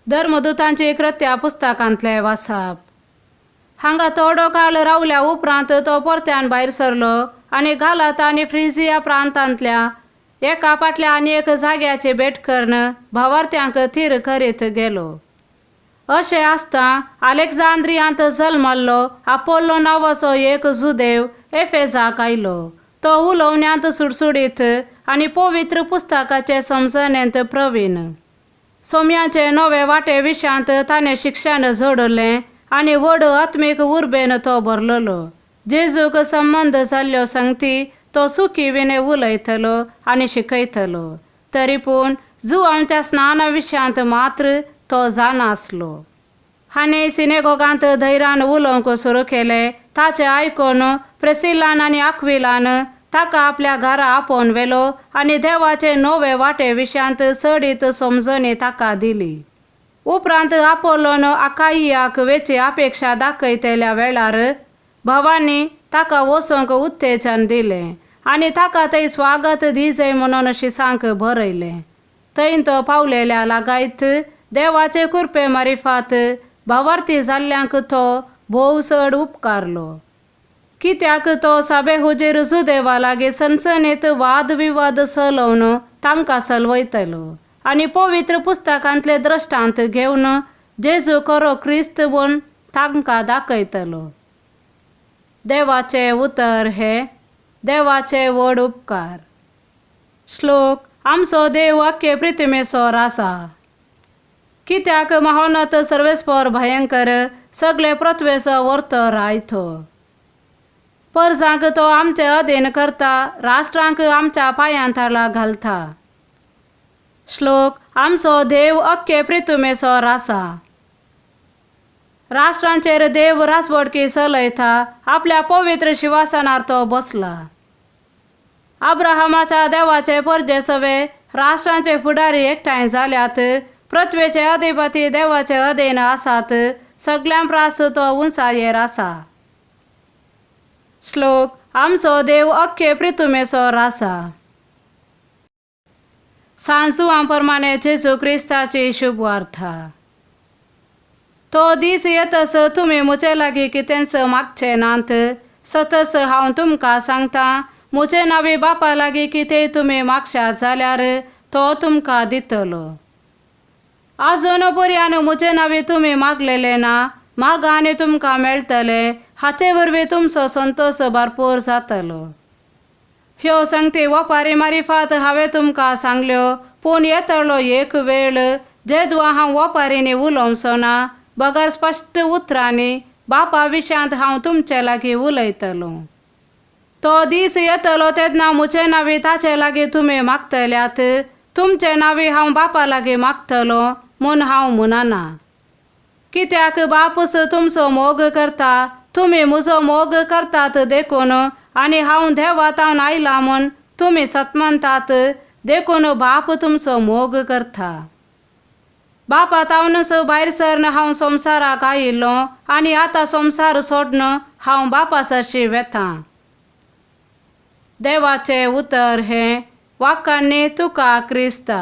धर्मदुतांची कृत्या पुस्तकांतलें वाचप. हांगा थोडो काळ रावल्या उपरांत तो परत्यान भायर सरलो आनी गालात आनी फ्रिजिया प्रांतांतल्या एका फाटल्या आनी एक जाग्याची भेट करून भावार्थ्यांक थीर करीत गेलो. अशें आसता अलेक्झांद्रियांत जल्मल्लो आपोल्लो नांवाचो एक जुदेव एफेजाक आयलो. तो उलोवण्यांत सुडसुडीत आनी पवित्र पुस्तकाचे समजणेंत प्रवीण. सोम्याचे नवे वाटे विशयांत ताणें शिक्षण जोडलें आनी व्हड आत्मीक उर्बेन तो भरलेलो. जेजूक संबंद जाल्ल्यो संगती तो सुखी विणे उलयतलो आनी शिकयतलो. तरी पूण जुवांच्या स्नाना विशयांत मात्र तो जाणा आसलो. हाणें सिनेगोगांत धैर्यान उलोवंक सुरू केलें. ताचें आयकून प्रेसिलान आनी आक्विलान ताका आपल्या घरा आपोवन व्हेलो आनी देवाचे नवे वाटे विशयांत चडीत समजणी ताका दिली. उपरांत आपोलोन आकाइयाक वेची अपेक्षा दाखयतल्या वेळार भावांनी ताका वचूंक उत्तेजन दिलें आनी ताका थंय स्वागत दिजय म्हणून शिसांक बरयलें. थंय तो पावलेल्या लागायत देवाचे कृपे मारिफात भावार्थी जाल्ल्यांक तो भोव चड उपकारलो. कित्याक तो साबे हुजीर जुदेवा लागीं सनसनीत वाद विवाद चलोवन तांकां सलवयतलो आनी पवित्र पुस्तकांतले द्रश्टांत घेवन जेजू खरो क्रिस्त म्हूण तांकां दाखयतलो. देवाचें उतर हे देवाचे व्हड उपकार. श्लोक. आमचो देव अख्खे प्रितिमेचो राजा. कित्याक महोनत सर्वेस्पर भयंकर सगळे पृथ्वेचो वर्तो रायतो. परजांक तो आमचे अधीन करता, राष्ट्रांक आमच्या पांयांतला घालता. श्लोक. आमचो देव अख्खे प्रितुमेचो राजा. राष्ट्रांचेर देव राजवटकी चलयता, आपल्या पवित्र शिवासनार तो बसला. अब्राहमाच्या देवाचे परजे सवे राष्ट्रांचे फुडारी एकठांय जाल्यात. पृथ्वेचे अधिपती देवाचे अधीन आसात. सगळ्यां प्रास तो उंचायेर आसा. श्लोक. आमचो देव अख्खे प्रितुमेचो राजा. सांजुआ प्रमाणे जेजू क्रिस्ताची शुभवार्ता. तो दीस येतस तुमी म्हजे लागीं कितेंच मागचें नात. सतस हांव तुमकां सांगता, म्हजे नांवी बापा लागीं कितेंय तुमी मागशात जाल्यार तो तुमकां दितलो. आजून पर्यान म्हजे नांवी तुमी मागलेलें ना. मागा आनी तुमकां मेळटलें. हाचे वरवीं तुमचो संतोश भरपूर जातलो. ह्यो संगती वपारी मारिफात हांवें तुमकां सांगल्यो, पूण येतलो एक वेळ जेदवा हांव वपारींनी उलोवचो ना, बगर स्पश्ट उतरांनी बापा विशयांत हांव तुमचे लागीं उलयतलो. तो दीस येतलो तेन्ना म्हजे नांवी ताचे लागीं तुमी मागतल्यात. तुमचे नांवी हांव बापा लागीं मागतलो म्हूण हांव म्हणना. कित्याक बापूस तुमचो मोग करता, तुमी म्हजो मोग करतात देखून आनी हांव देवा तावन आयला म्हूण तुमी सतमनतात देखून बाप तुमचो मोग करता. बापा तावनच भायर सरन हांव संवसाराक आयिल्लो आनी आतां संवसार सोडून हांव बापा सरशी वेतां. देवाचें उतर हें वाकांनी तुका क्रिस्ता.